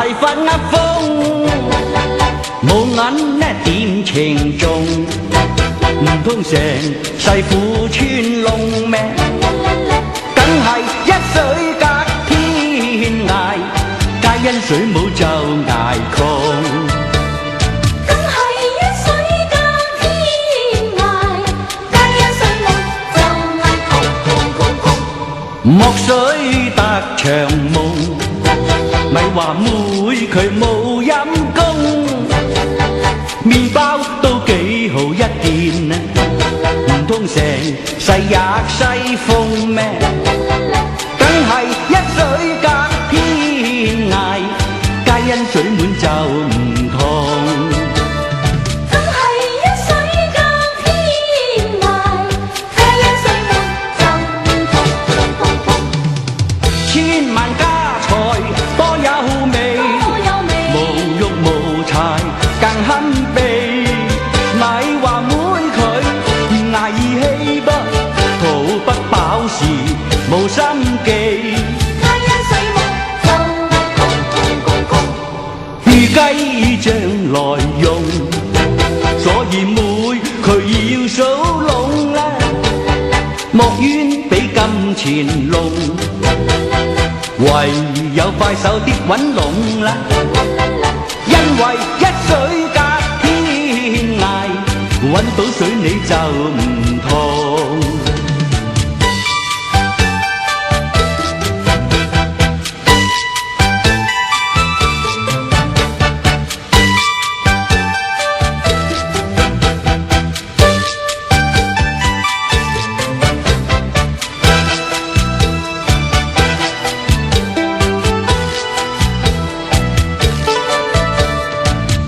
係發噏風，冇銀呢點稱重？唔通成世苦穿窿咩？梗係一水隔天涯，皆因水母就捱窮。梗係一水隔天涯，皆因水母就捱窮窮窮窮。莫水得長夢，咪話妹佢冇陰功，麵包都幾毫一件，唔通成世吔西風咩？梗係一水隔天涯，皆因水滿就唔同。梗係一水隔天涯，皆因水滿就唔同同同同。千萬家財多有味，多有味，無肉無柴更堪悲。咪話妹佢唔捱義氣噃，肚不飽時無心機。皆因水母就捱窮窮窮窮。預計將來用，所以妹佢要數籠啦，莫冤俾金錢弄，唯有快手啲揾籠啦，因為一水隔天涯，揾到水你就唔同。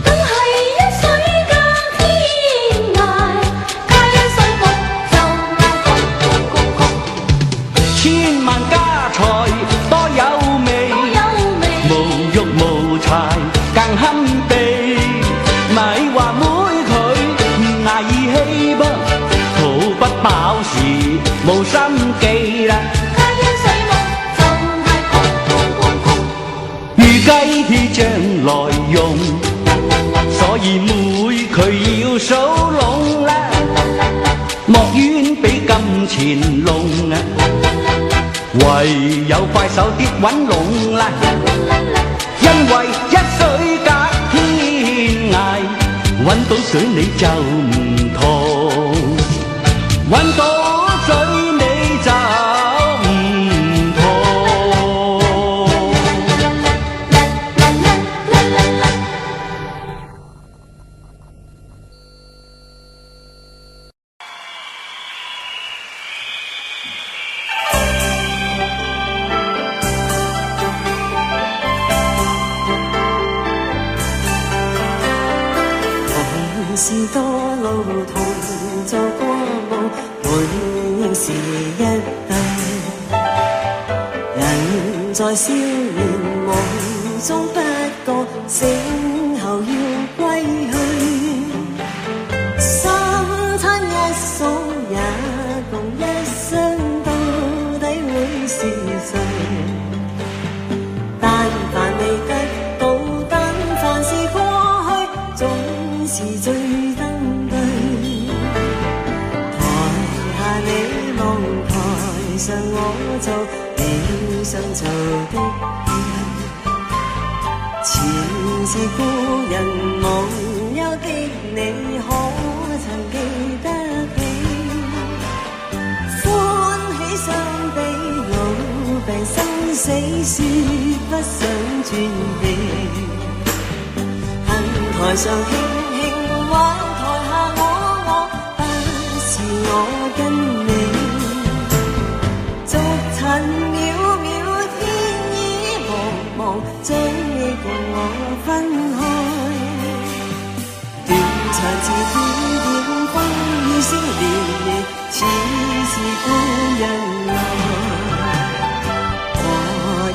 梗係一水隔天涯，皆因水母就捱窮窮窮窮。千萬家財多有味，多有味，無肉無柴更堪悲。咪話妹佢唔捱義氣噃，肚不飽時無心機啦。皆因水母就捱窮窮窮窮。預計將來用，所以妹佢要數籠啦，莫冤俾金錢弄啊，唯有快手啲揾籠啦，因為一水隔天涯，揾到水你就唔同，揾到水你就唔同。啦啦啦啦啦。同是多路同做過夢，本應是一對。人在少年夢中不覺醒後要歸去。三餐一餸也共一生，到底會是誰？但凡未得到，但凡是過去，總是最登對。台下你望，台上我做了想做的戲。前是故人忘憂的你，可曾記得起？歡喜相比老病生死，說不上傳奇。恨台上輕輕玩，台下我我不是我跟你。俗塵渺渺，天意茫茫，將你共我分開。斷腸字點點，風雨聲連連，似是故人來。何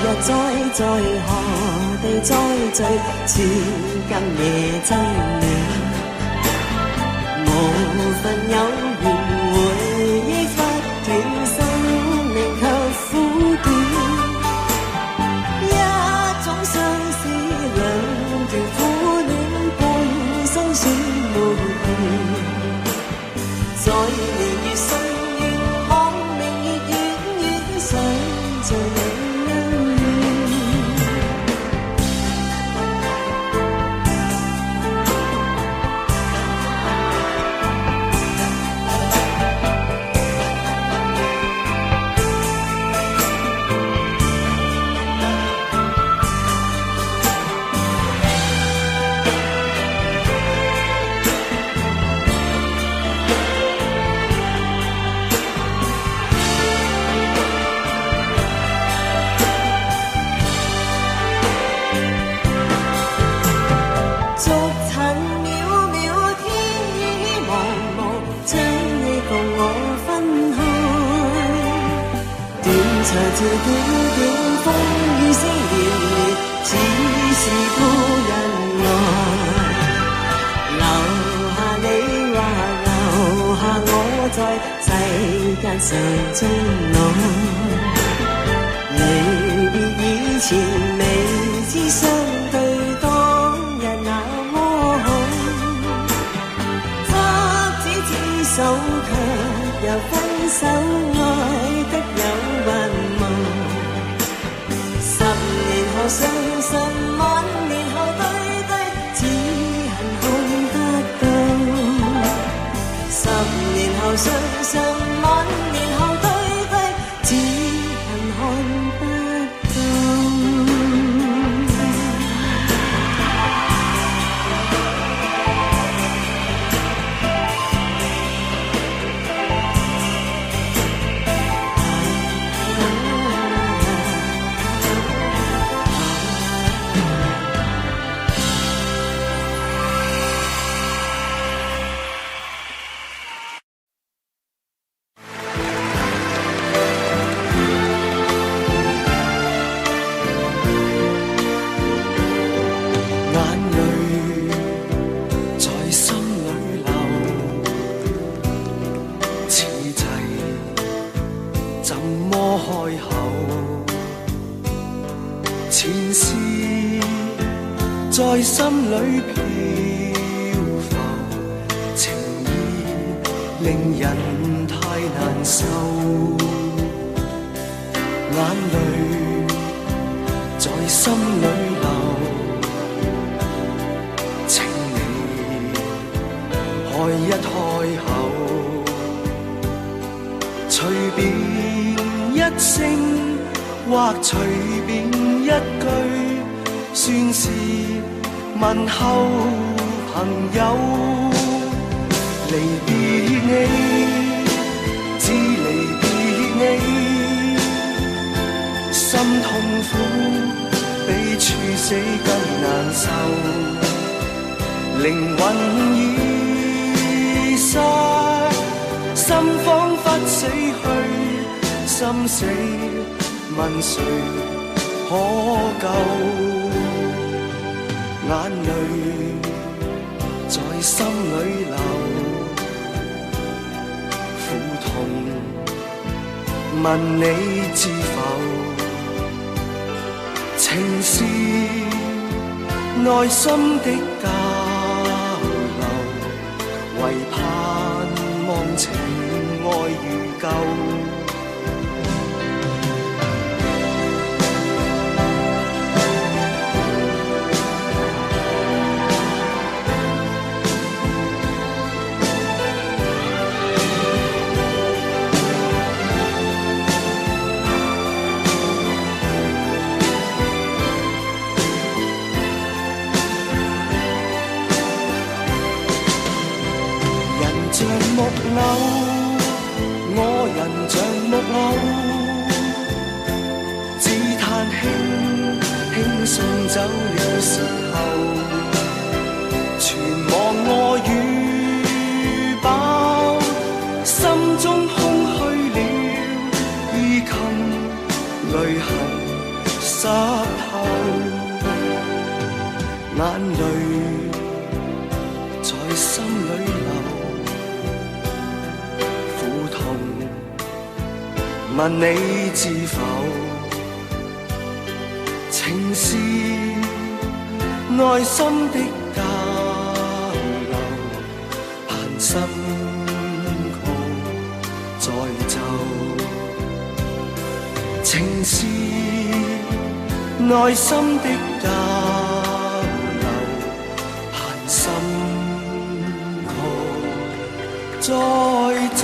日再聚？何地再聚？似今夜真戀。無份有緣，回憶不斷，生命卻苦短。一種相思淚。點點風雨聲連連，似是故人來。留下你或留下我在世間上終老。離別以前未知相對當日那麼好，執子之手卻又分手，愛得有幻夢。10年後相信，萬年後對對，只恨看不到。十年後相信，萬年後對對，只恨看不到。眼淚在心裏流，此際怎麼開口？前事在心裏漂浮，情意令人太難受。眼淚在心裏流。請你開一開口，隨便一聲或隨便一句，算是問候朋友。離別你，只離別你，心痛苦比處死更難受。靈魂已失，心彷彿死去，心死問誰可救？眼淚在心裏流，苦痛問你知否？情是內心的交流，唯盼望情愛如舊。人像木偶，我人像木偶，只嘆輕輕送走了時候，全忘餓與飽，心中空虛了，衣襟淚痕濕透，眼淚在心裏流。苦痛，問你知否？情是內心的交流，盼心曲再奏。情是內心的交流，盼心曲再奏。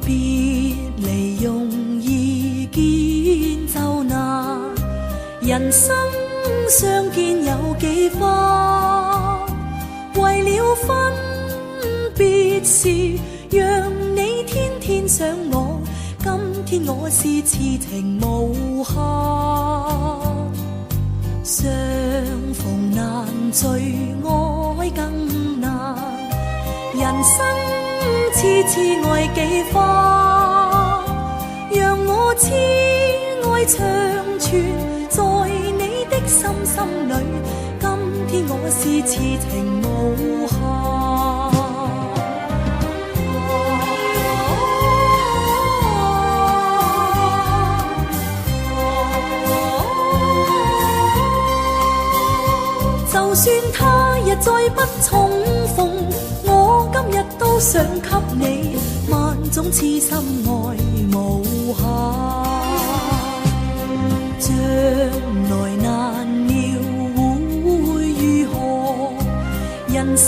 別離容易見就難，人生相見有幾番？為了分別時，讓你天天想我。今天我是痴情無限，相逢難聚，愛更難。人生痴痴愛幾番，讓我痴愛長存在你的心心裏。今天我是痴情無限。就算他日再不重逢，我今日都想給你萬種痴心愛無限。將來難料會如何，人生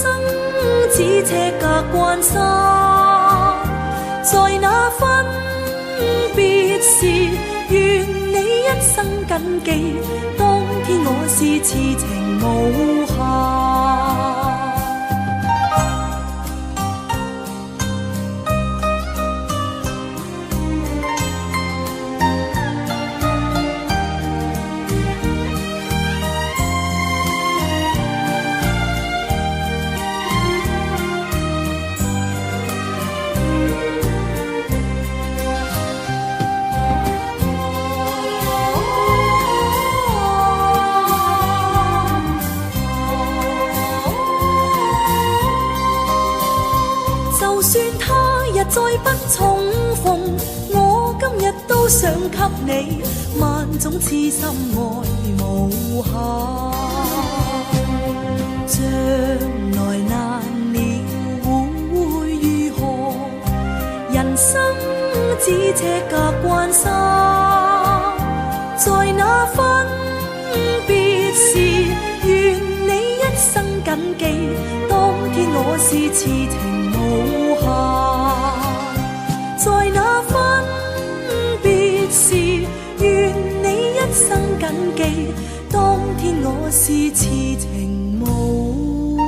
只奢隔關山，在那分別時，願你一生謹記，當天我是痴情無限。就算他日再不重逢，我今日都想給你萬種痴心愛無限。將來難料會如何，人生只奢隔關山，在那分別時，願你一生謹記，當天我是痴情無限。在那分別時，願你一生謹記，當天我是痴情無限。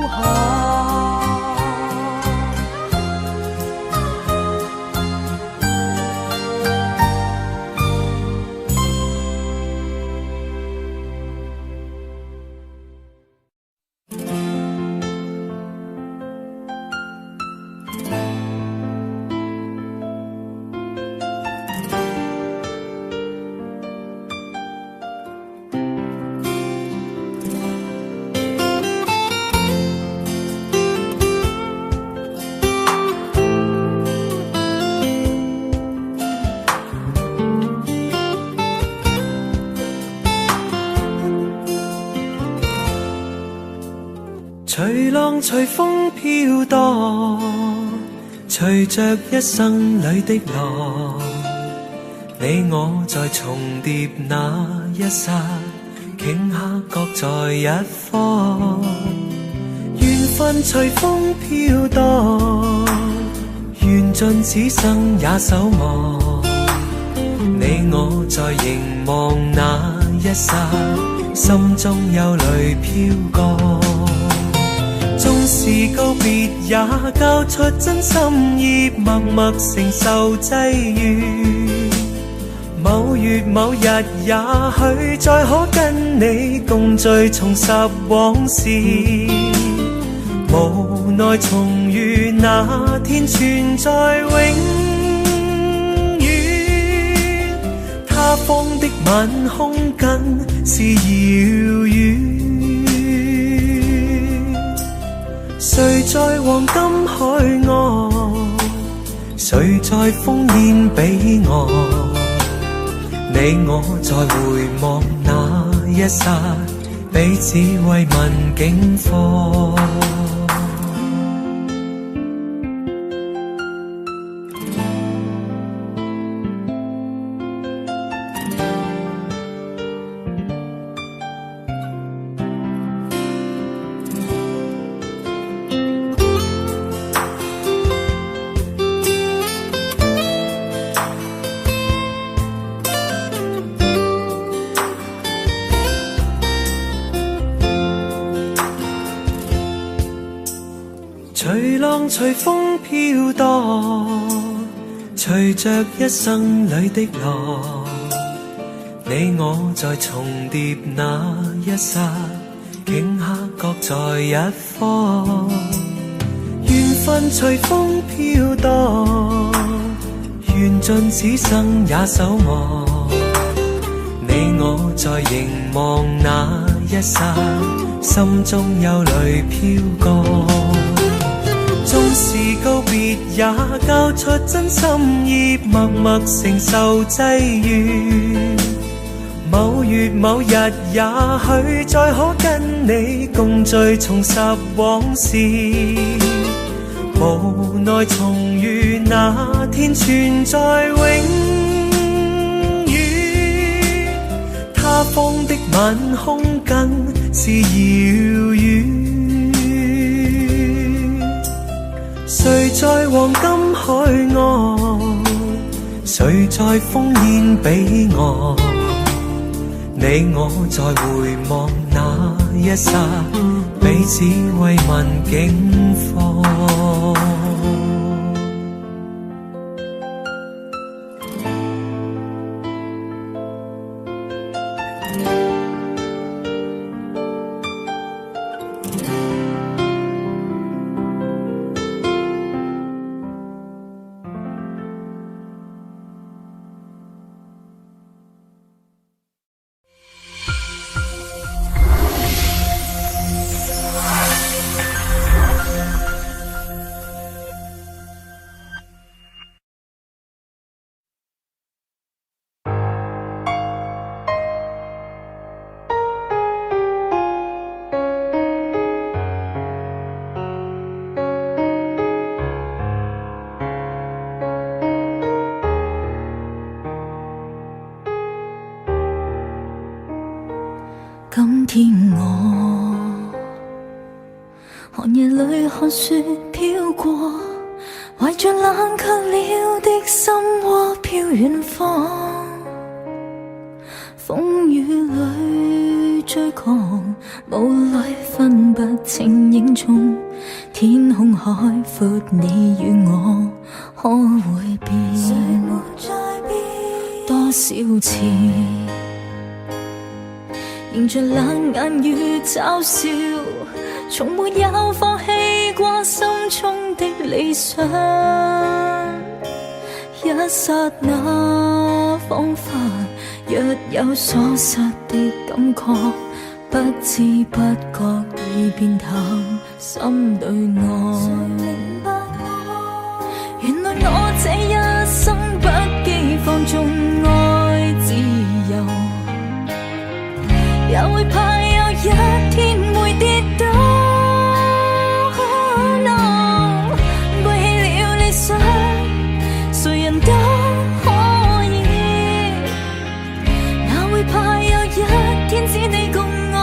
隨浪隨風飄蕩，隨着一生裏的浪，你我在重疊那一剎，頃刻各在一方。緣分隨風飄蕩，緣盡此生也守望。你我在凝望那一剎，心中有淚飄過。縱是告別，也交出真心意，默默承受際遇。某月某日，也許再可跟你共聚，重拾往事。無奈重遇那天存在永遠，他方的晚空更是遙遠。誰在黃金海岸？誰在烽煙彼岸？你我在回望那一剎，彼此慰問境況。隨風飄蕩，隨着一生裏的浪，你我在重疊那一剎，頃刻各在一方。緣分隨風飄蕩，緣盡此生也守望。你我在凝望那一剎，心中有淚飄過。縱是告別，也交出真心意，默默承受際遇。某月某日，也許再可跟你共聚，重拾往事。無奈重遇那天存在永遠，他方的晚空更是遙遠。誰在黃金海岸？誰在烽煙彼岸？你我在回望那一剎，彼此慰問境況。今天我寒夜裏看雪飄過，懷着冷卻了的心窩飄遠方。風雨裏追趕，霧裏分不清影蹤。天空海闊，你與我可會變？誰沒在變？多少次迎着冷眼與嘲笑，從沒有放棄過心中的理想。一剎那，彷彿若有所失的感覺，不知不覺已變淡，心裏愛。原來我這一生不羈放縱愛自由，也會怕有一天會跌倒。Oh no，背棄了理想，誰人都可以，哪會怕有一天只你共我？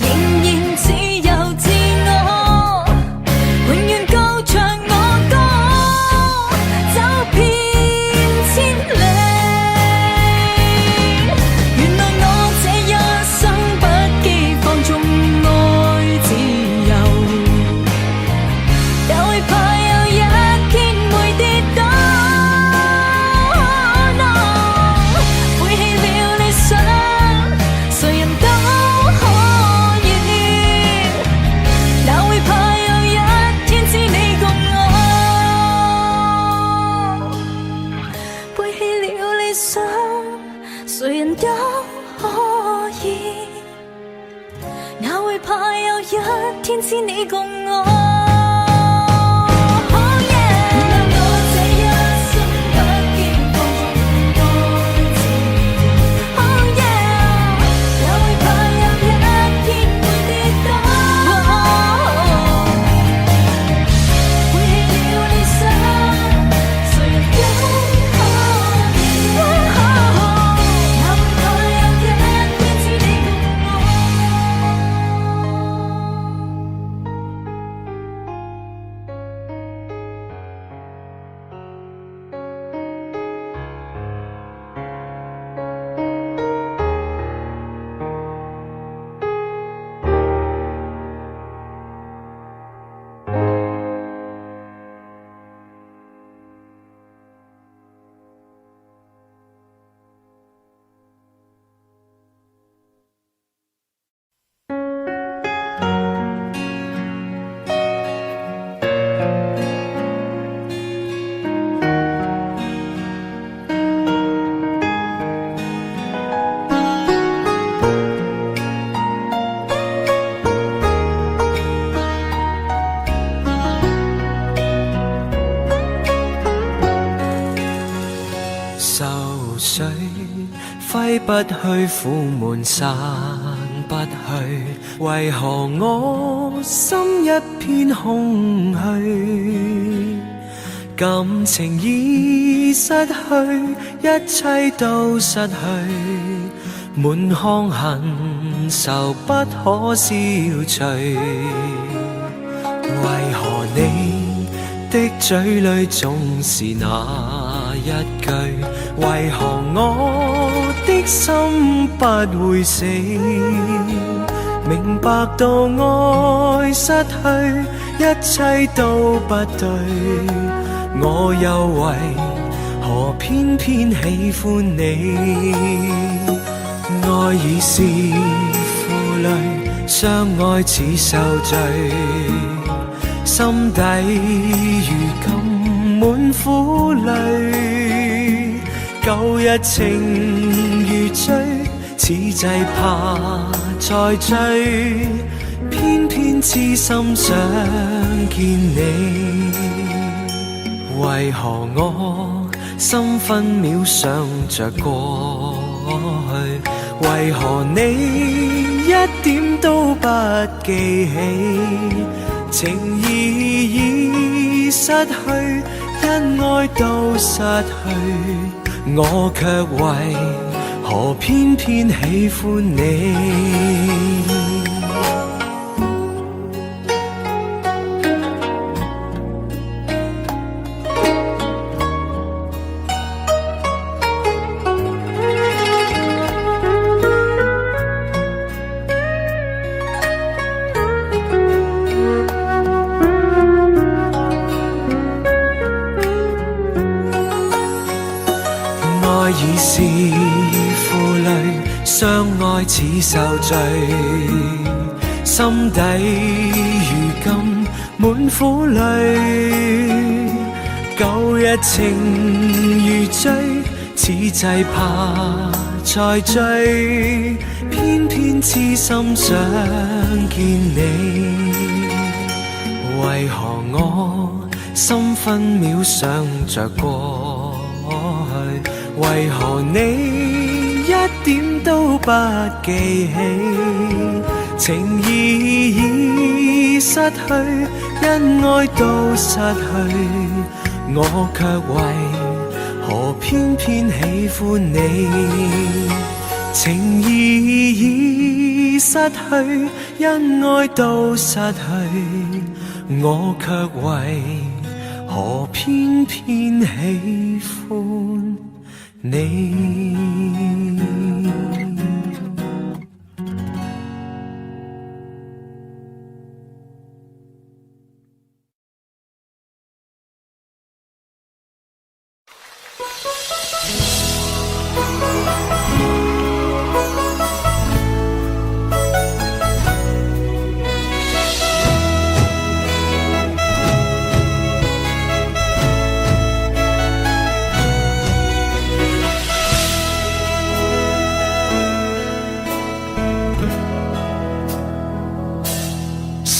仍然自由自我，永遠高唱我歌，走遍千里。原來我這一生不羈放縱愛自由，也會怕有一天會跌倒。Oh no，背棄了理想，誰人都可以，哪會怕有一天只你共我？背棄了理想，誰人都可以，哪會怕有一天只你共我？Oh yeah 原來我這一生不羈放縱愛自由，揮不去，苦悶散不去，為何我心一片空虛？感情已失去，一切都失去，滿腔恨愁不可消除。為何你的嘴裏總是那一句？為何我的心不會死？明白到愛失去，一切都不對，我又為何偏偏喜歡你？愛已是負累，相愛似受罪，心底如今滿苦淚，舊日情如醉，此際怕再追，偏偏痴心想見你。為何我心分秒想着過去？為何你一點都不記起？情義已失去，恩愛都失去，我卻為何偏偏喜歡你？愛已是負累，相愛似受罪，心底如今滿苦淚，舊日情如醉，此際怕再追，偏偏痴心想見你。為何我心分秒想着過去？為何你一點都不記起？情義已失去，恩愛都失去，我卻為何偏偏喜歡你？情義已失去，恩愛都失去，我卻為何偏偏喜歡你？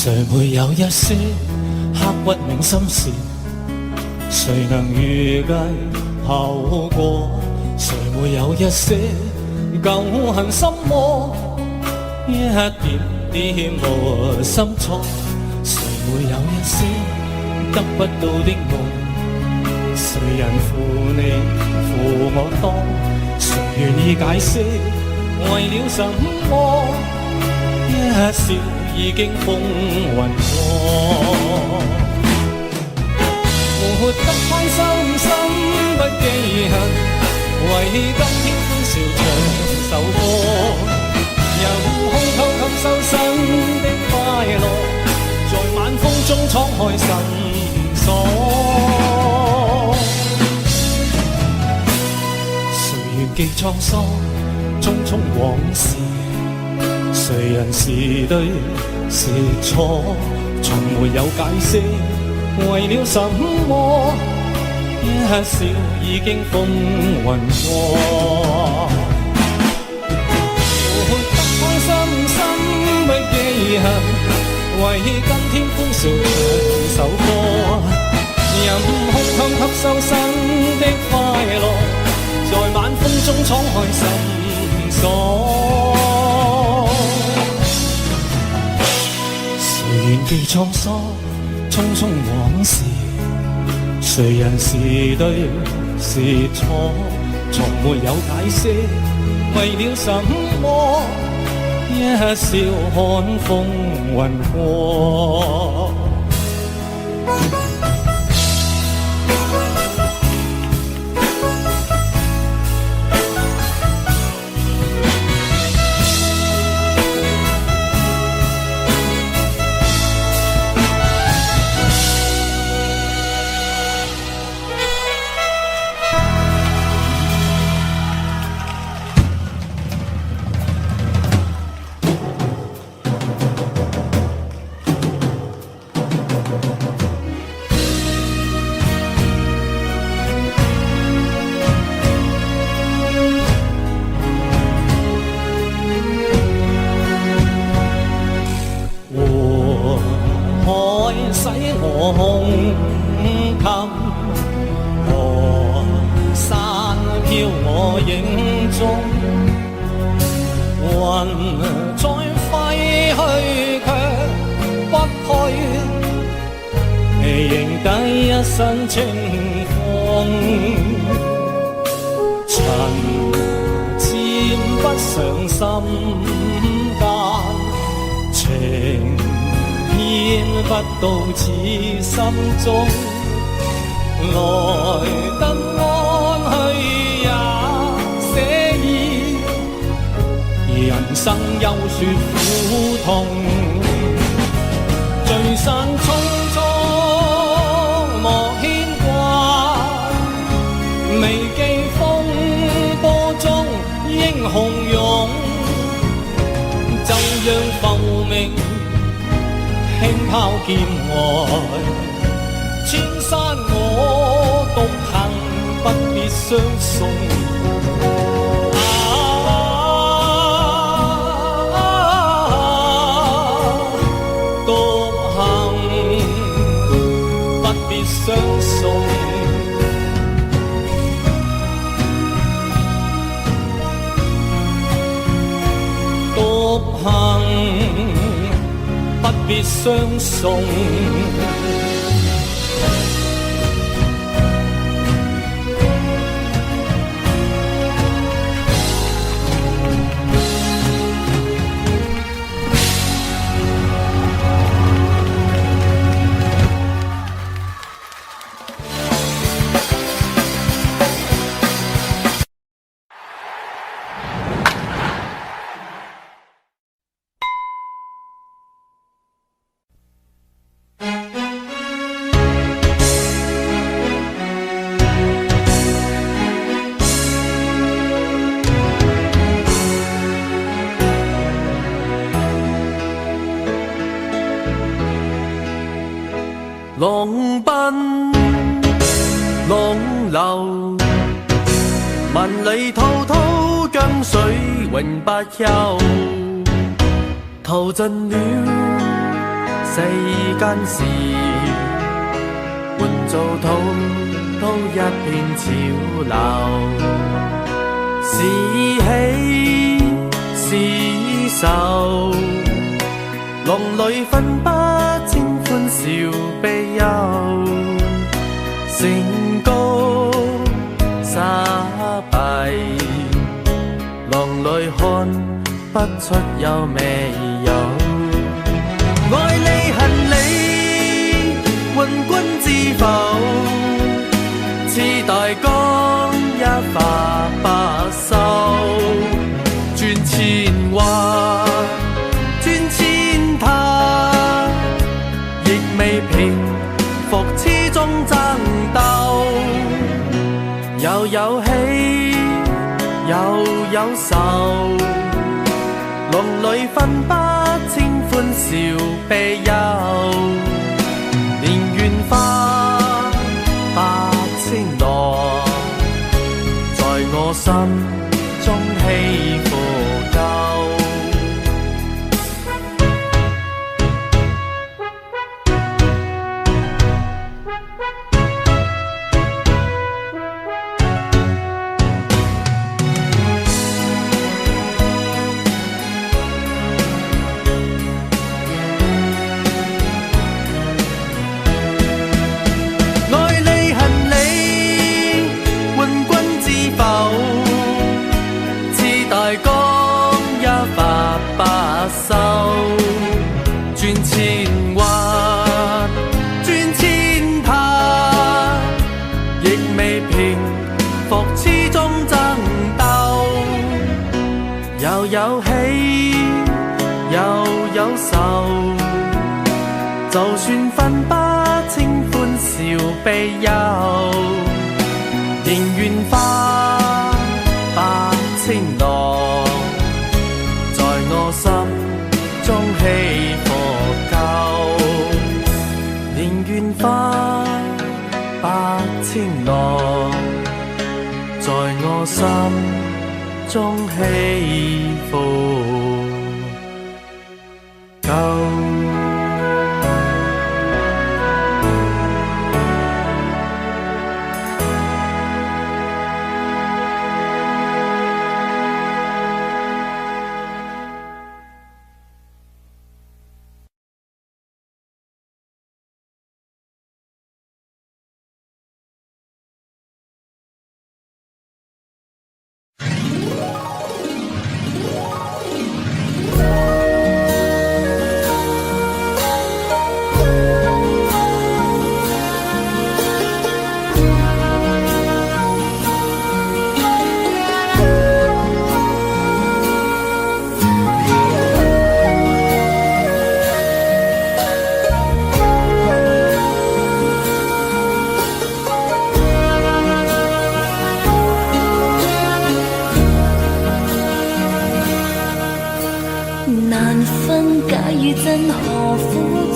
誰沒有一些刻骨銘心事？誰能預計後果？誰沒有一些舊恨心魔？一點點無心錯。誰沒有一些得不到的夢？誰人負你負我多？誰願意解釋為了什麼？一笑已經風雲過，活得開心心不記恨，為今天歡笑唱首歌，任空偷吸收新的快樂，在晚風中敞開心鎖。誰願記滄桑，匆匆往事，誰人是對是錯，從沒有解釋，為了什麼？一笑已經風雲過，活得開心心不記恨，為今天歡笑唱首歌，任空腔吸收新的快樂，在晚風中敞開心鎖。誰願記滄桑，匆匆往事，誰人是對是錯，從沒有解釋，為了什麼？一笑看風雲過。湖海使我胸襟，河山飄我影蹤，雲再飛去卻不退，仍低一身清風。塵沾不上心間，情牽不到此心中，來得安去也寫意，人生休說苦痛，聚散匆匆莫牽掛，未記風波中英雄勇，就讓浮名輕拋劍外，千山我獨行，不必相送。啊，獨行不必相送。獨行不必相送。浪奔浪流，萬里滔滔江水永不休，淘盡了世間事，換做滔滔一片潮流，是喜是愁，浪裏分不清歡笑悲憂，成功失敗，浪裏看不出有未有。愛你恨你，問君知否？似大江一發不收，轉千彎，轉千灘，亦未平復痴中爭鬥。又有喜，又有愁，浪裏分不清歡笑悲憂。連願化百千浪，在我心中起伏夠。千彎，轉千塔，亦未平復始終爭鬥。又有喜，又有愁，就算分不清歡笑悲憂，仍願化百千浪，在我心中起伏夠。寧願化百千浪，在我心中起伏夠。難分假與真，何苦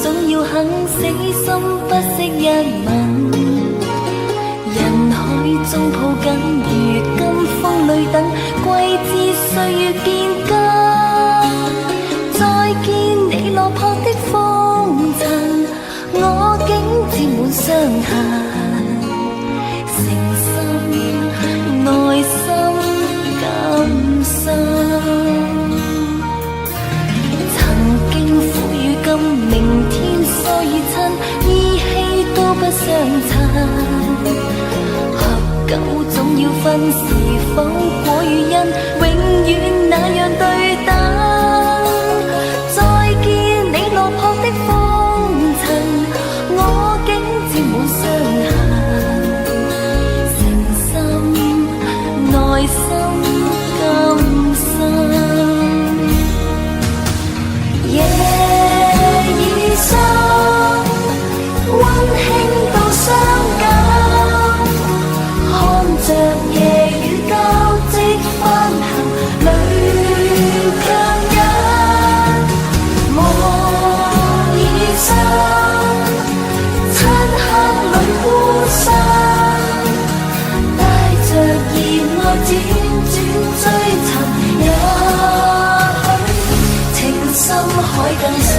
總要肯死心不惜一吻？人海中抱緊，如今風裏等，季節歲月變更。再見你落魄的風塵，我竟沾滿傷痕。誠心內心甘心。曾經苦與甘，明天疏與親，依稀都不相襯。合久總要分，是否果與因，永遠那樣對等？再見你落魄的風塵，我竟沾滿傷痕。誠心內心甘心。夜已深，溫馨到傷感，看着夜雨交織翻騰裏強忍，夢已深，漆黑裏孤身，帶着熱愛輾轉追尋，也許情深海更深。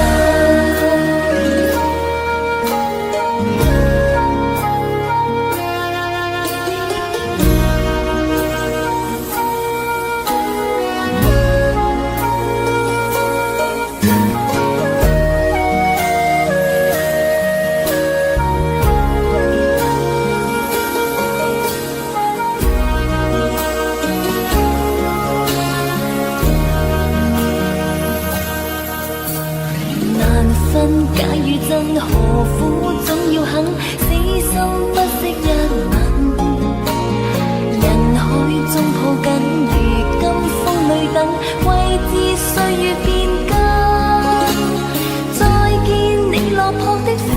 難分假與真，何苦總要肯死心不惜一吻？人海中抱緊，如今風裏等，季節歲月變更。再見你落魄的風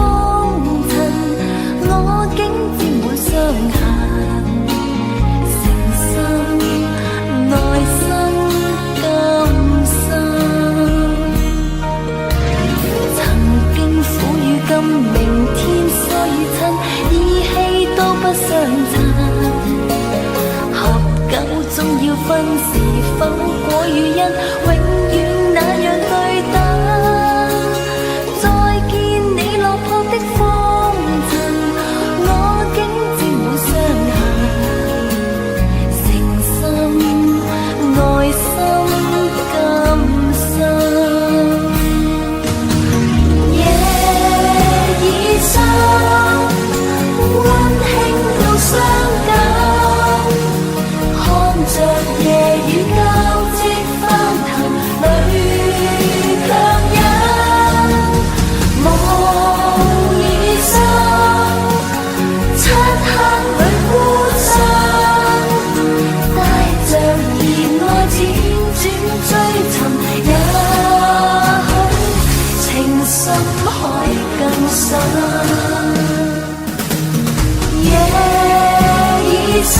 塵，我竟沾滿傷痕。誠心內心甘心。曾經苦與甘，明天疏與親，依稀都不相襯。合久總要分，是否果與因，永遠那樣對等？再見你落魄的風塵，我竟沾滿傷痕。誠心內心甘心。夜已深，溫馨到傷感，看着夜雨交織翻騰。深海更深。夜已深，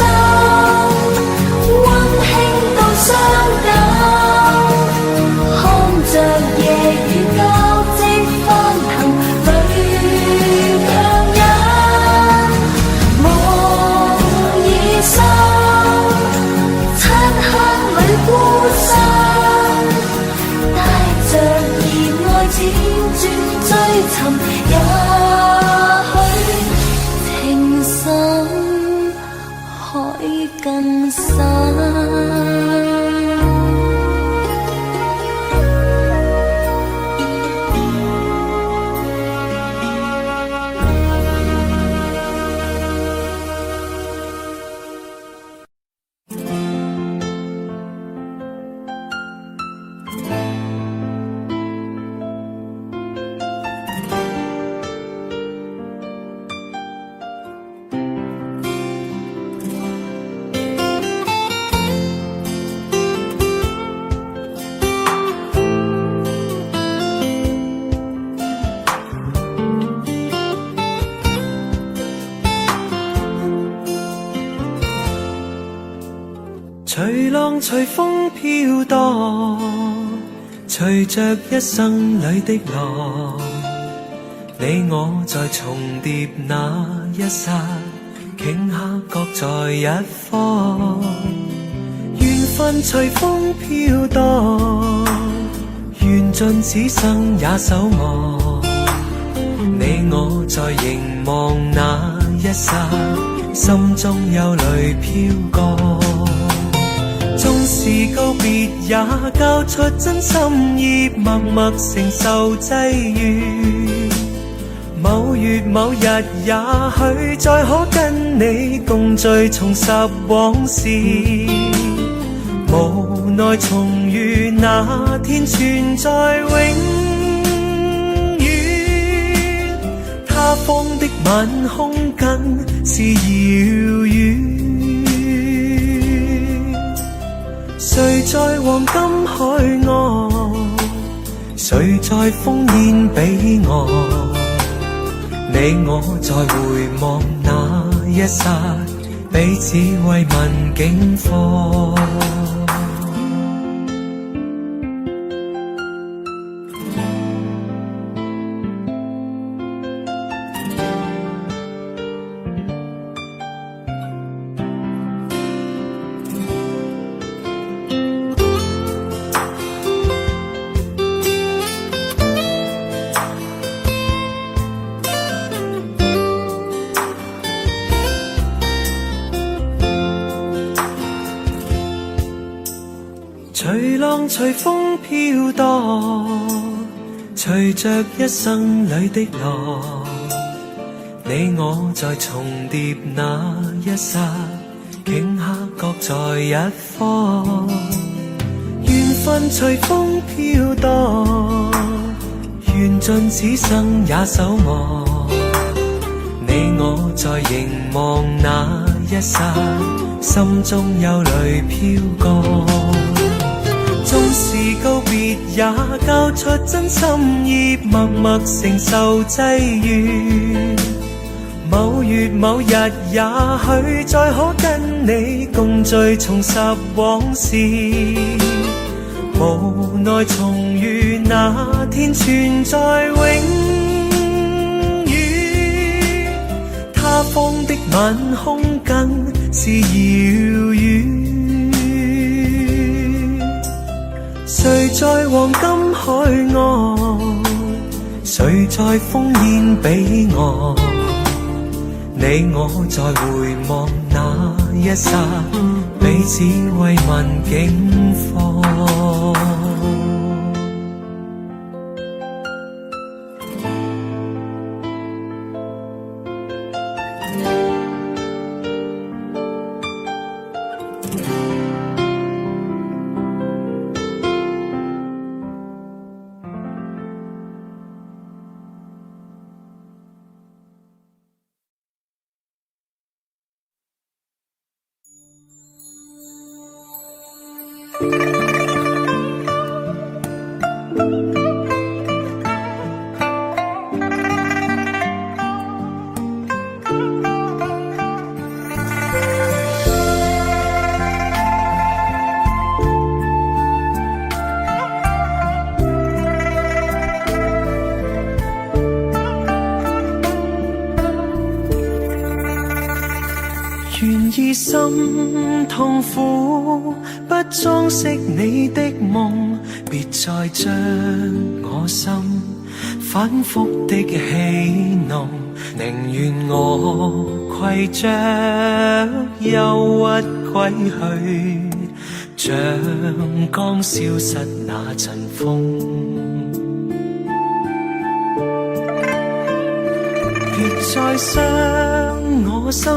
溫馨到傷感，看着夜雨交織翻騰，淚強忍。夢已深，漆黑裏孤身，帶着熱愛輾轉追尋，也許情深海更深。隨浪隨風飄蕩，隨着一生裏的浪，你我在重疊那一剎，頃刻各在一方。緣分隨風飄蕩，緣盡此生也守望。你我在凝望那一剎，心中有淚飄過。縱是告別，也交出真心意，默默承受際遇。某月某日，也許再可跟你共聚，重拾往事。無奈重遇那天存在永遠，他方的晚空更是遙遠。誰在黃金海岸？誰在烽煙彼岸？你我在回望那一剎，彼此慰問境況。隨浪隨風飄蕩，隨着一生裏的浪，你我在重疊那一剎，頃刻各在一方。緣分隨風飄蕩，緣盡此生也守望。你我在凝望那一剎，心中有淚飄過。縱是告別，也交出真心意，默默承受際遇。某月某日，也許再可跟你共聚，重拾往事。無奈重遇那天存在永遠，他方的晚空更是遙遠。誰在黃金海岸？誰在烽煙彼岸？你我在回望那一剎，彼此慰問境況。以心痛苦，不裝飾你的夢，別再將我心反覆的戲弄，寧願我攜着憂鬱歸去，像剛消失那陣風。別再傷我心，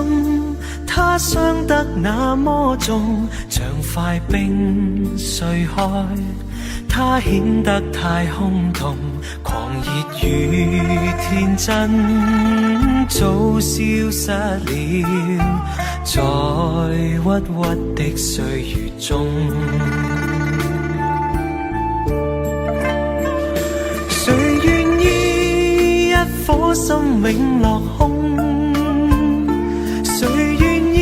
它傷得那麼重，像塊冰碎開，它顯得太空洞。狂熱與天真早消失了，在鬱鬱的歲月中。誰願意一顆心永落空？誰願意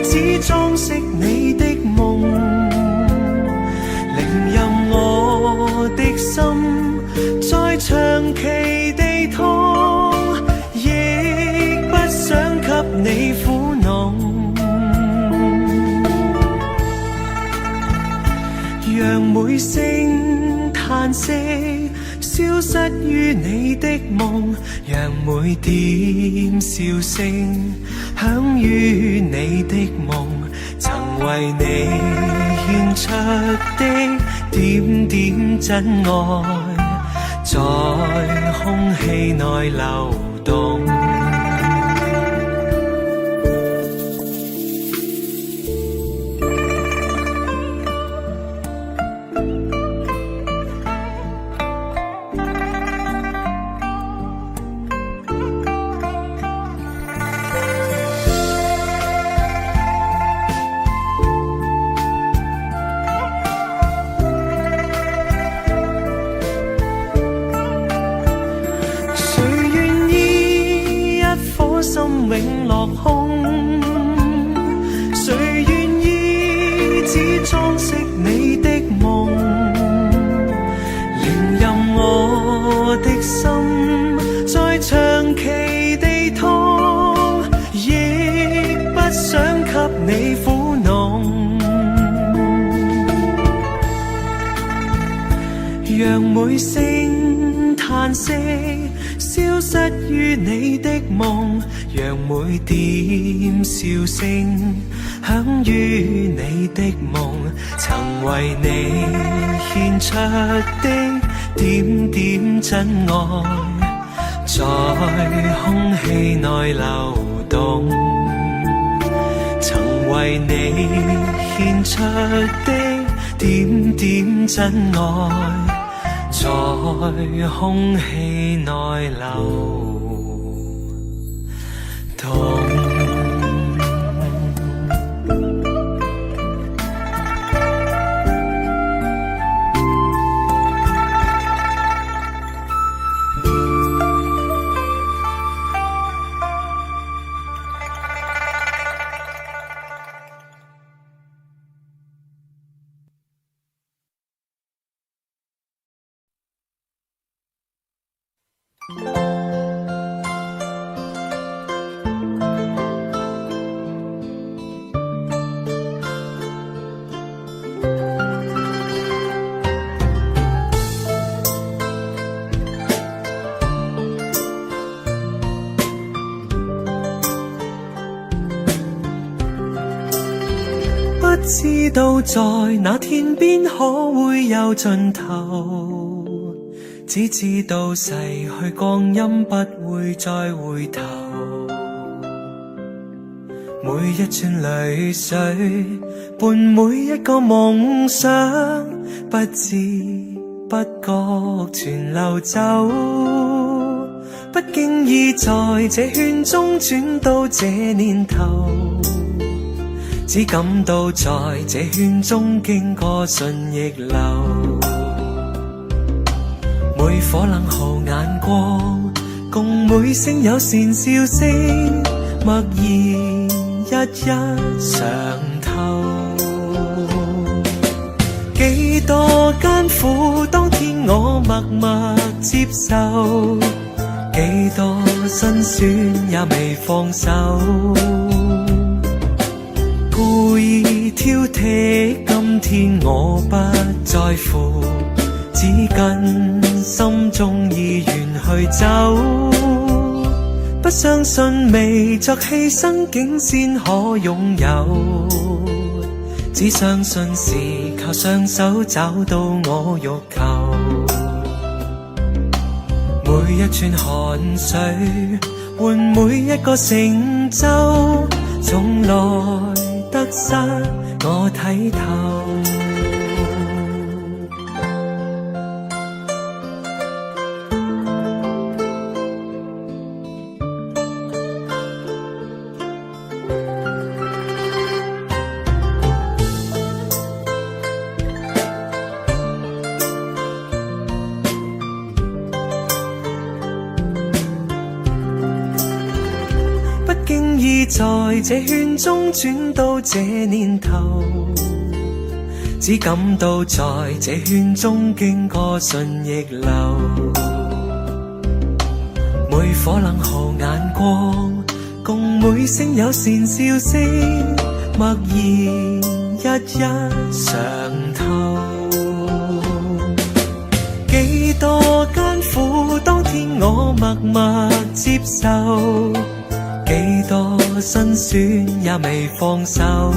只裝飾你的夢？寧任我的心再長期地痛，亦不想給你苦弄。讓每聲嘆息消失於你的夢，讓每點笑聲響於你的夢，曾為你獻出的點點真愛，在空氣內流動。誰願意一顆心永落空？誰願意只裝飾你的夢？寧任我的心再長期地痛，亦不想給你苦弄。讓每聲嘆息消失於你的夢，讓每點笑聲響於你的夢，曾為你獻出的點點真愛，在空氣內流動。曾為你獻出的點點真愛，在空氣內流動。不知道在那天邊可會有盡頭，只知道逝去光陰不會再回頭。每一串淚水伴每一個夢想，不知不覺全流走。不經意在這圈中轉到這年頭，只感到在這圈中經過順逆流。每顆冷酷眼光，共每聲友善笑聲，默然一一嘗透。幾多艱苦，當天我默默接受；幾多辛酸也未放手。故意挑剔，今天我不在乎，只跟心中意願去走。不相信未作犧牲，竟先可擁有，只相信是靠雙手找到我欲求。每一寸汗水換每一個成就，從來得失我睇透。不經意在這圈中轉到這年頭，只感到在這圈中經過順逆流。每顆冷酷眼光，共每聲友善笑聲，默然一一嘗透。幾多艱苦，當天我默默接受。幾多辛酸也未放手，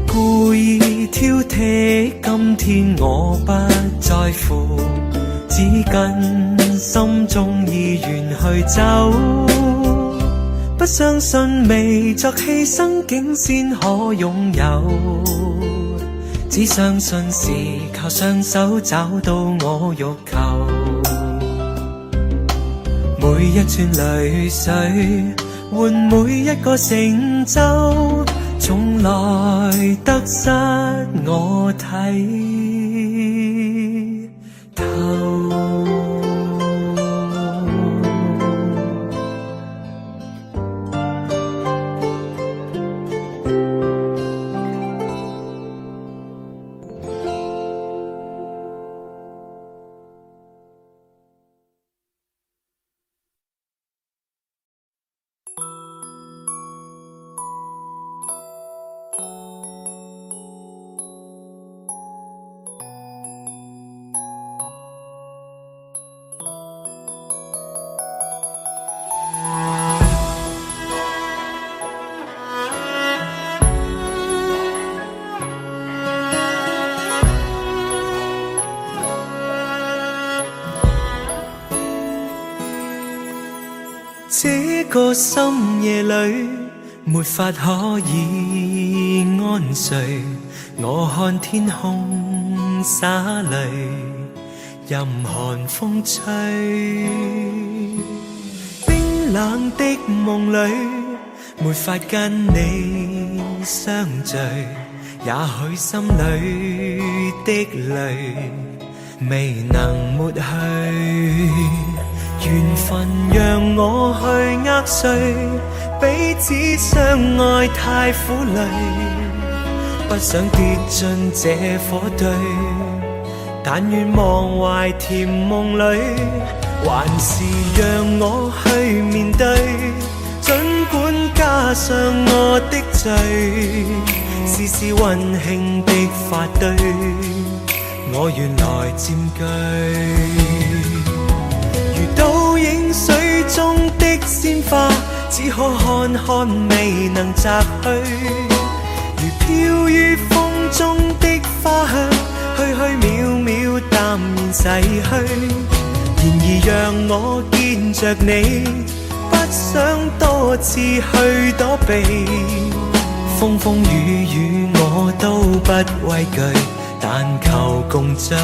故意挑剔，今天我不在乎，只跟心中意願去走。不相信未作犧牲，竟先可擁有，只相信是靠雙手找到我欲求。每一串淚水換每一個成就，從來得失我睇透。這個深夜裏，沒法可以安睡。我看天空灑淚，任寒風吹。冰冷的夢裏，沒法跟你相聚。也許心裏的淚未能抹去。緣分讓我去握碎，彼此相愛太苦累，不想跌進這火堆。但願忘懷甜夢裏，還是讓我去面對，儘管加上我的罪，絲絲溫馨的發堆，我願來佔據。如倒影水中的鮮花，只可看看未能摘去。如飄於風中的花香，虛虛渺渺淡然逝去。然而讓我見着你，不想多次去躲避。風風雨雨我都不畏懼，但求共醉。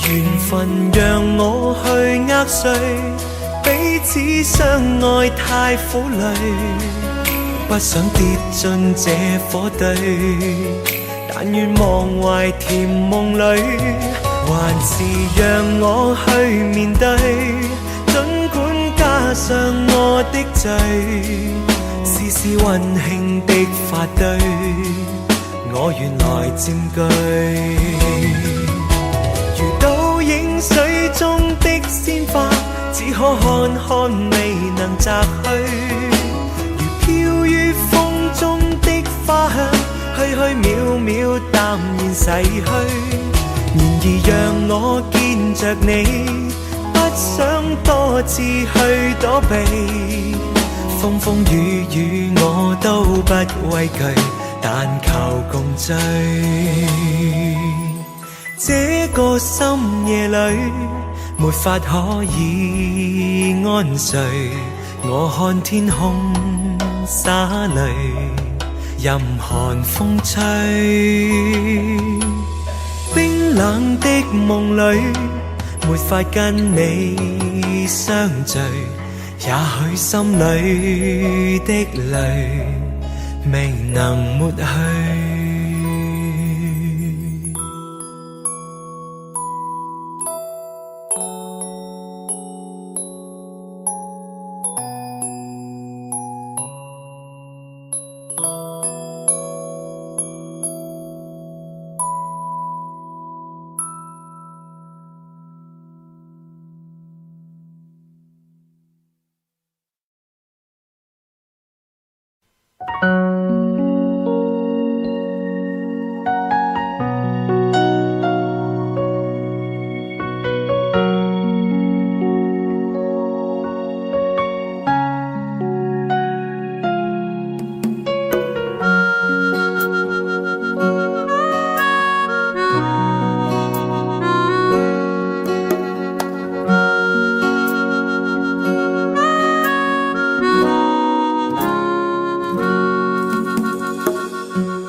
緣分讓我去握碎，彼此相愛太苦累，不想跌進這火堆，但願忘懷甜夢裏，還是讓我去面對，盡管加上我的罪，絲絲溫馨的髮堆，我願來佔據。如倒影水中的鮮花，只可看看未能摘去。如飄於風中的花香，虛虛渺渺淡然逝去。然而讓我見着你，不想多次去躲避。風風雨雨我都不畏懼，但求共醉。這個深夜裏，沒法可以安睡。我看天空灑淚，任寒風吹。冰冷的夢裏，沒法跟你相聚。也許心裏的淚未能抹去。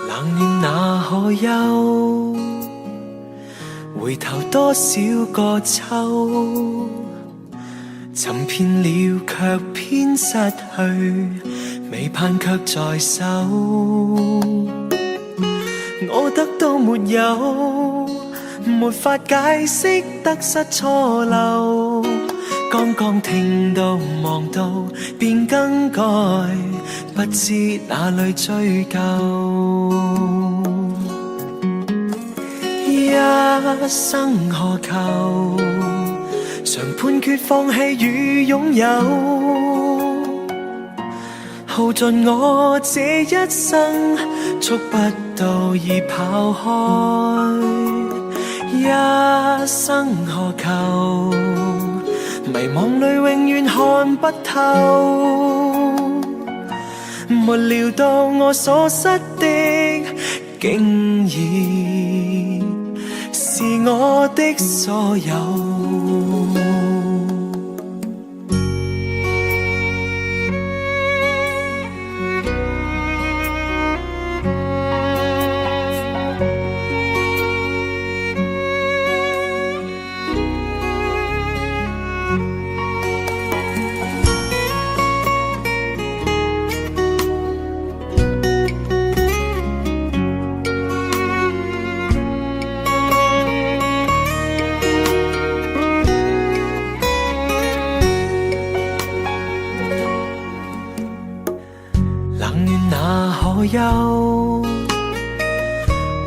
冷暖那可休？回頭多少個秋，尋遍了卻偏失去，未盼卻在手。我得到沒有，沒法解釋得失錯漏。剛剛聽到望到便更改，不知哪裏追究。一生何求？常判決放棄與擁有，耗盡我這一生，觸不到已跑開。一生何求？迷惘裏永遠看不透，沒料到我所失的，竟然是我的所有。冷暖那可休？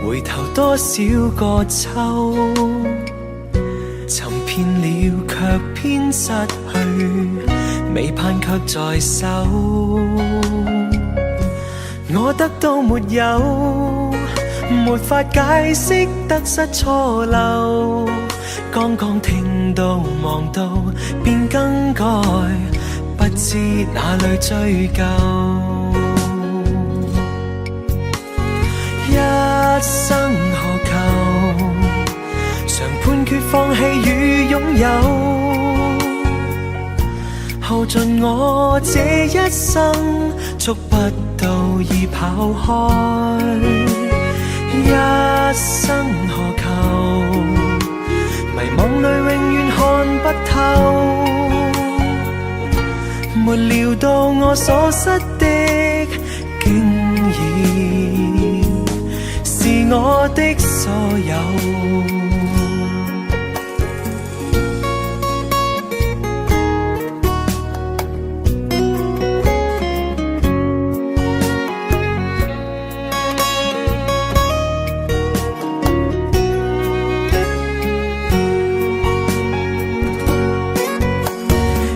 回頭多少個秋，尋遍了卻偏失去，未盼卻在手。我得到沒有，沒法解釋得失錯漏。剛剛聽到望到便更改，不知哪裏追究。一生何求？常判決放棄與擁有，耗盡我這一生，觸不到已跑開。一生何求？迷惘裏永遠看不透，沒料到我所失的，我的所有。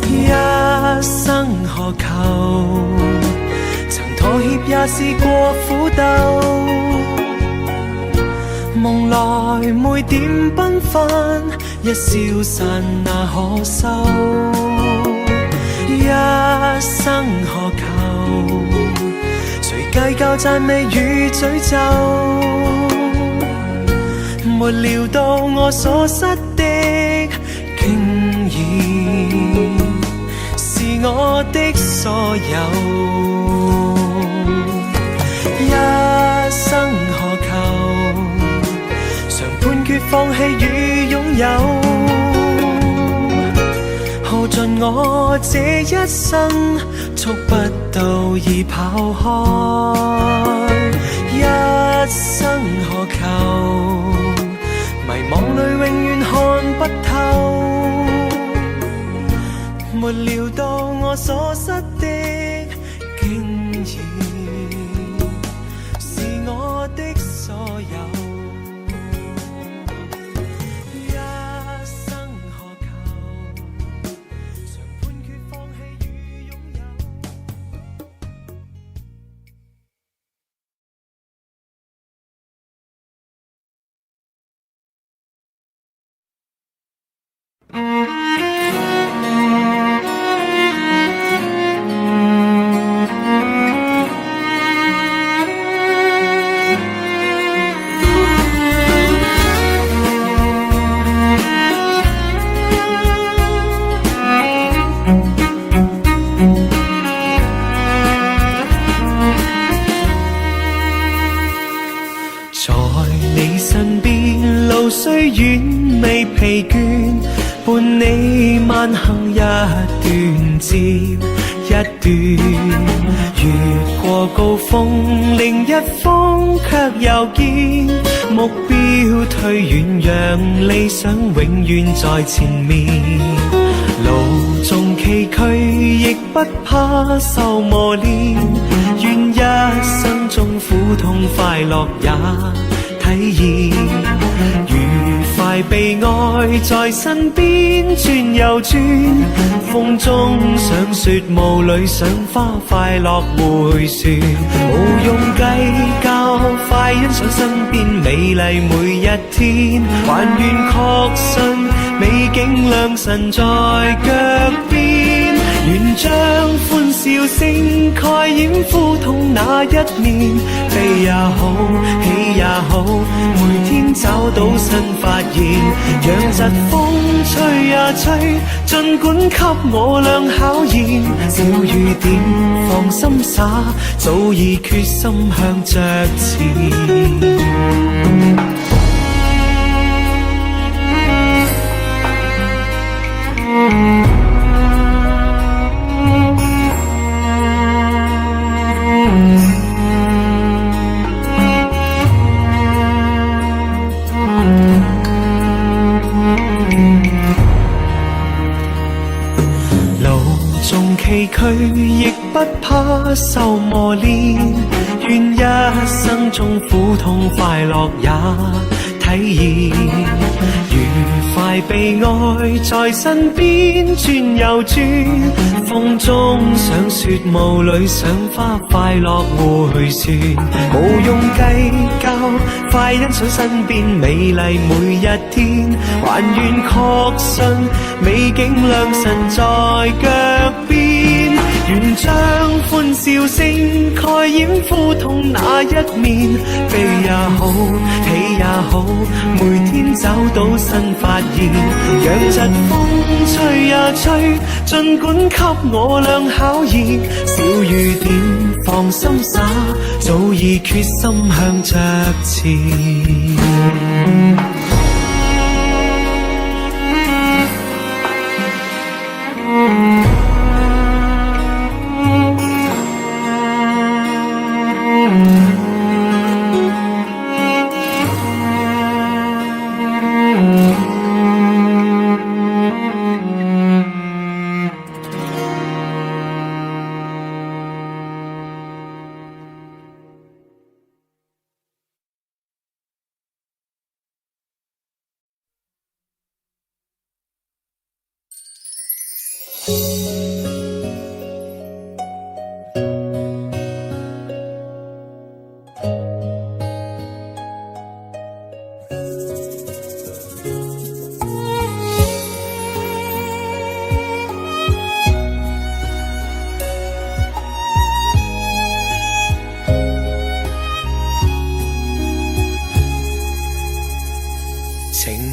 一生何求？曾妥協也試過苦鬥，夢內每點繽紛，一消散那可收。一生何求？誰計較讚美與詛咒？沒料到我所失的，竟然是我的所有。一生何求？常判決放棄與擁有，耗盡我這一生，觸不到已跑開。一生何求？迷惘裏永遠看不透，沒料到我所失的，竟然是我的所有。一生何求？常判決放棄與擁有。在你身邊，路雖遠未疲倦，伴你慢行一段接一段。越過高峰，另一峰卻又見，目標推遠，讓理想永遠在前面。路縱崎嶇，亦不怕受磨練，願一生中苦痛快樂也體驗。愉快被愛在身邊轉又轉，風中賞雪，霧裏賞花，快樂迴旋，無用計較，快欣賞身邊美麗每一天，還願確信美景良辰在腳邊，願將歡笑聲蓋掩苦痛那一面，悲也好，喜也好，每天找到新發現，讓疾風吹呀吹，盡管給我倆考驗，小雨點放心灑，早已決心向着前。路縱崎嶇，亦不怕受磨練，願一生中苦痛快樂也體驗。愉快被愛在身邊轉又轉，風中賞雪，霧裏賞花，快樂迴旋，無用計較，快欣賞身邊美麗每一天，還願確信美景良辰在腳邊，願將歡笑聲蓋掩苦痛那一面，悲也好，喜也好，每天找到新發現，讓疾風吹呀吹，盡管給我倆考驗，小雨點放心灑，早已決心向着前。情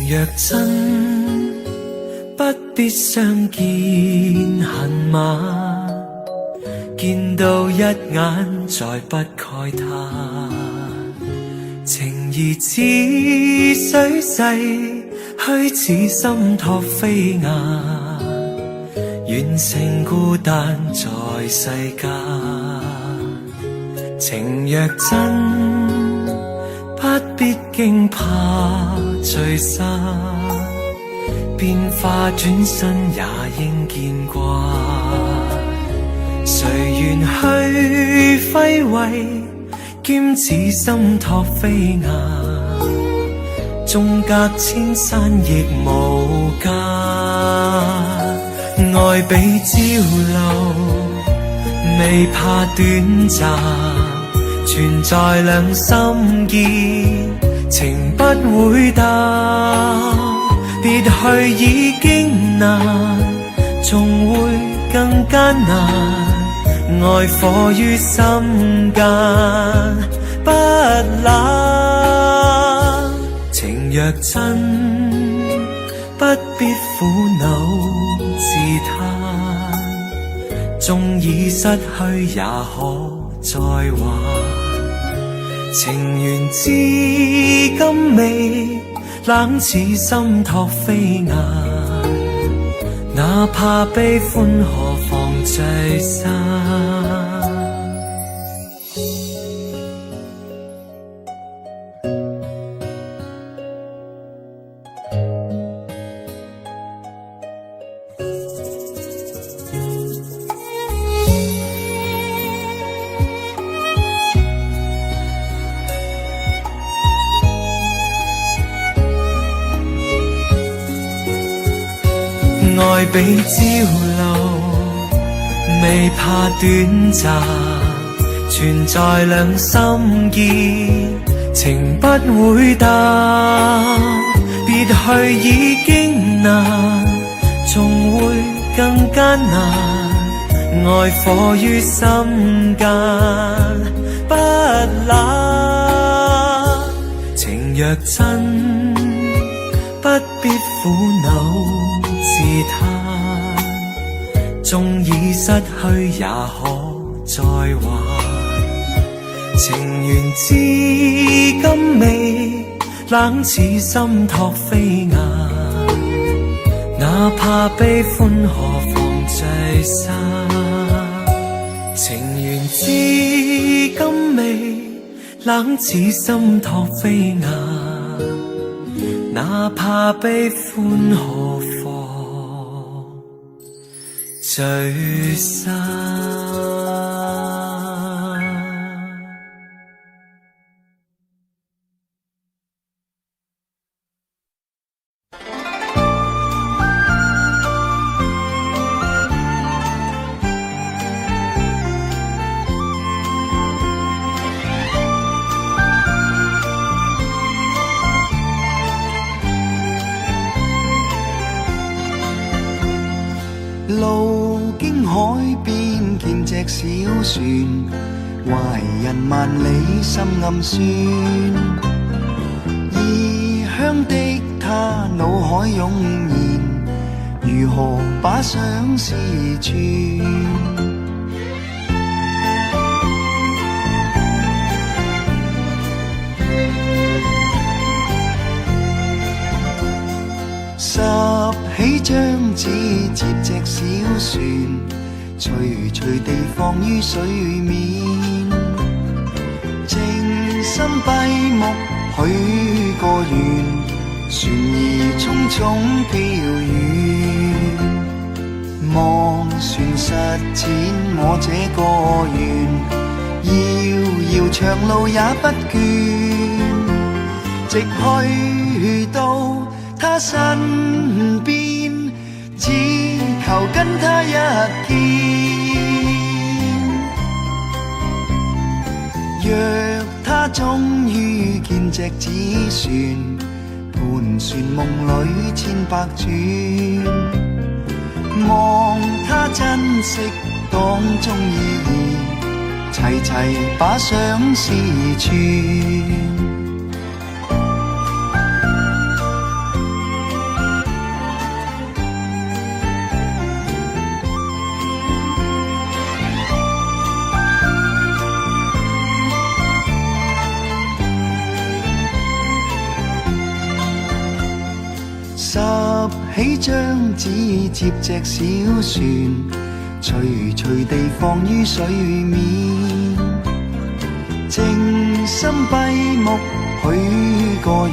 若真，不必相見恨晚，見到一眼再不慨嘆。情義似水逝，虛似心托飛雁，完成孤單在世間。情若真，不必驚怕聚散，變化轉身也應見慣。誰願去揮慧，兼此心托飛雁，縱隔千山亦無間。愛比朝露，未怕短暫，存在兩心間，情不會淡。別去已經難，終會更艱難。愛火於心間不冷，情若真，不必苦惱自嘆，縱已失去也可再還。情緣至今未冷，似心托飛雁，哪怕悲歡何妨聚散。愛比朝露，未怕短暫，存在兩心間，情不會淡。別去已經難，終會更艱難。愛火於心間不冷，情若真，不必苦惱自嘆，縱已失去也可再還。情緣至今未冷，似心托飛雁，哪怕悲歡何妨聚散。情緣至今未冷，似心托飛雁，哪怕悲歡何妨聚散。路經海邊見隻小船，懷人萬里心暗酸。異鄉的他腦海湧現，如何把相思串？拾起張紙，摺隻小船，徐徐地放於水面。靜心閉目許個願，船兒匆匆飄遠。望船實踐我這個願，遙遙長路也不倦，直去到他身邊，只求跟他一見。若他終於見隻紙船，盤旋夢裏千百轉，望他珍惜當中意義，齊齊把相思串。拾起張紙，摺隻小船，徐徐地放於水面。靜心閉目許個願，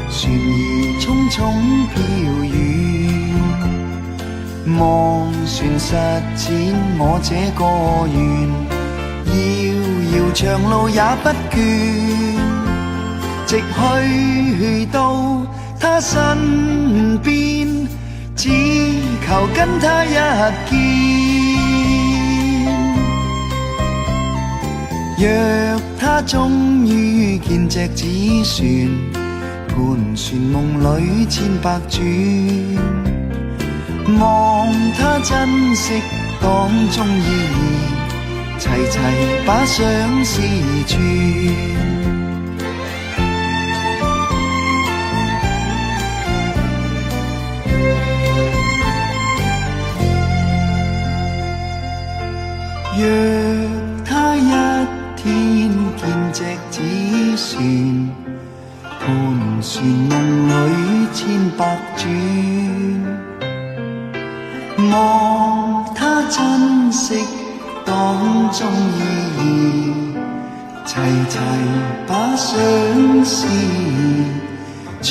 船兒匆匆飄遠。望船實踐我這個願，遙遙長路也不倦，直去到他身邊，只求跟他一見。若他終於見隻紙船，盤旋夢裏千百轉，望他珍惜當中意義，齊齊把相思串。若他一天見隻紙船，盤旋夢裏千百轉，望他珍惜當中意義，齊齊把相思串。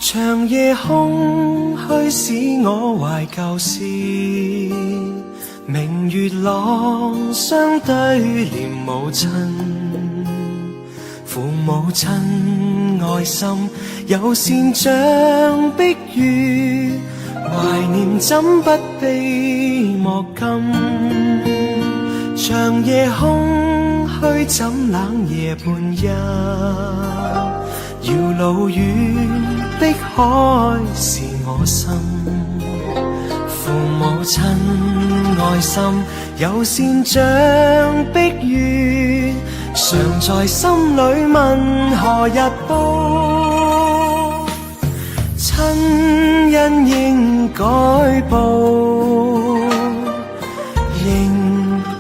長夜空虛使我懷舊事，明月朗相對念母親，父母親愛心猶羨像碧月，懷念怎不悲莫禁？長夜空虛怎冷夜半泣？遙老遠的海是我心，父母親愛心猶羨像碧月，常在心裏問何日報？親恩應該報，應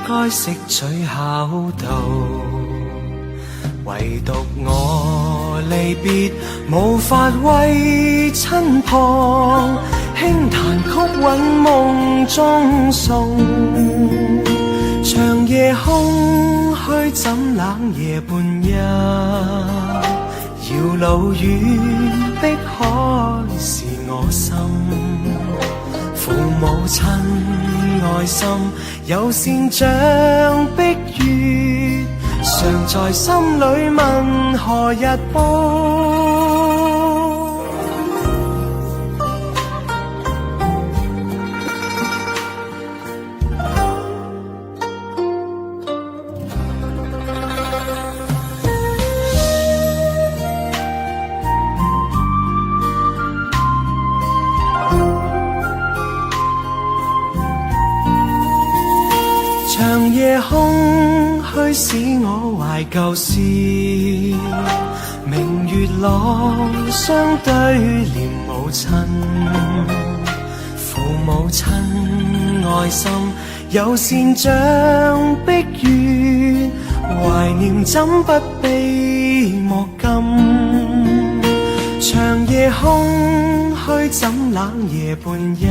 該識取孝道。唯獨我離別，無法為親旁輕彈曲韻夢中送。長夜空虛怎冷夜半泣？遙老遠的海是我心，父母親愛心猶羨像碧月，常在心裏問何日報？長夜空虛使我懷舊事，明月朗，相對念母親。父母親愛心，友善像碧月，懷念怎不悲莫禁？長夜空虛怎冷夜半泣？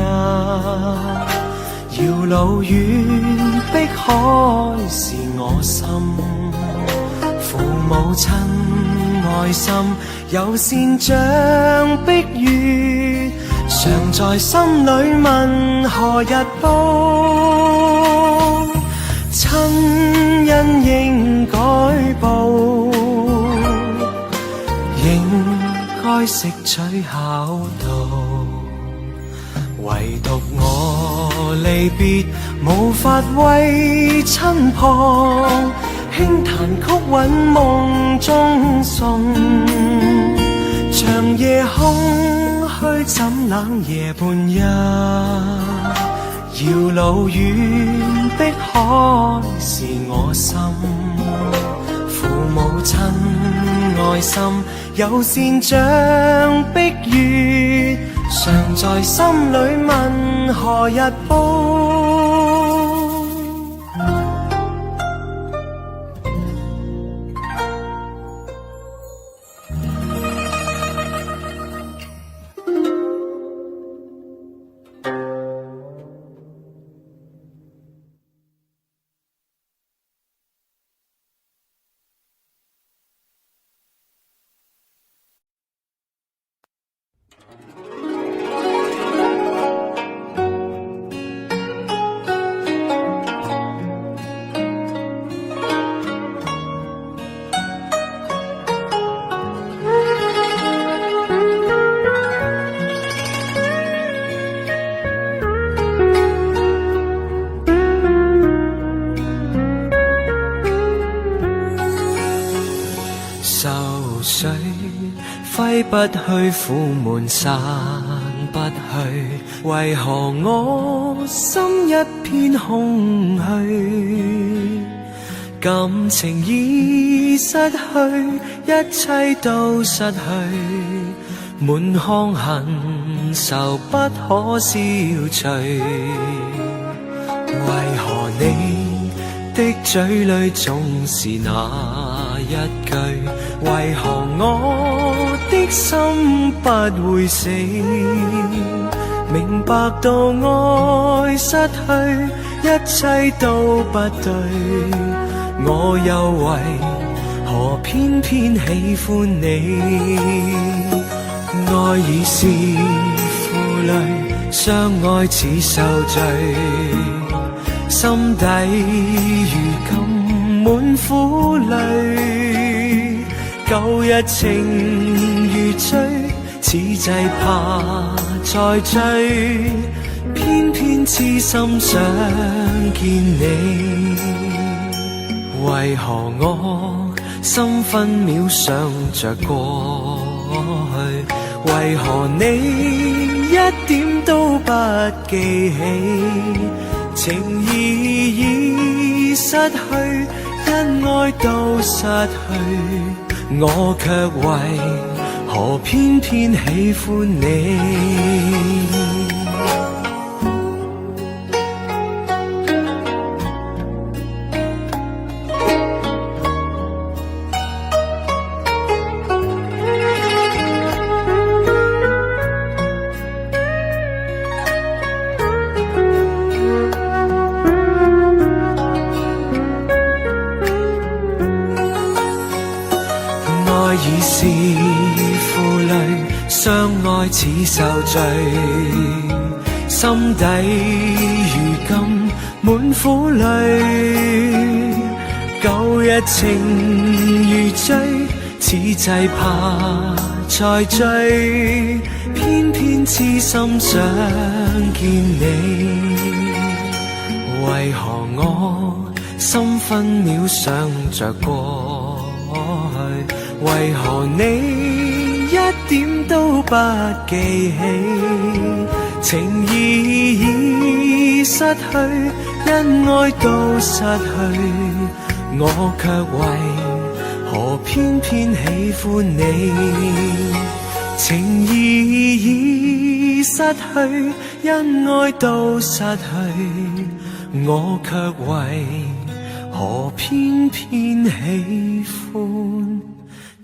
遙路遠，碧海是我心。父母親愛心，友善像碧月，常在心裏問何日報？親恩應該報，應該識取孝道。唯獨我離別，無法為親旁，輕彈曲韻夢中送。長夜空虛怎冷夜半泣？遙路遠，碧海是我心。父母親愛心，友善像碧月，常在心裏問何日報？愁緒揮不去，苦悶散不去，為何我心一片空虛？感情已失去，一切都失去，滿腔恨愁不可消除。為何你的嘴裏總是那一句？為何我的心不會死？明白到愛失去，一切都不對，我又為何偏偏喜歡你？愛已是負累，相愛似受罪，心底如今滿苦淚。舊日情如醉，此際怕再追，偏偏痴心想見你。為何我心分秒想着過去？為何你一點都不記起？情義已失去，恩愛都失去，我卻為何偏偏喜歡你？愛已是負累，相愛似受罪，心底如今滿苦淚。舊日情如醉，此際怕再追，偏偏痴心想見你。為何我心分秒想着過去？為何你一點都不記起？情義已失去，恩愛都失去，我卻為何何偏偏喜歡你？情義已失去，恩愛都失去，我卻為何偏偏喜歡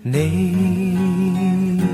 你？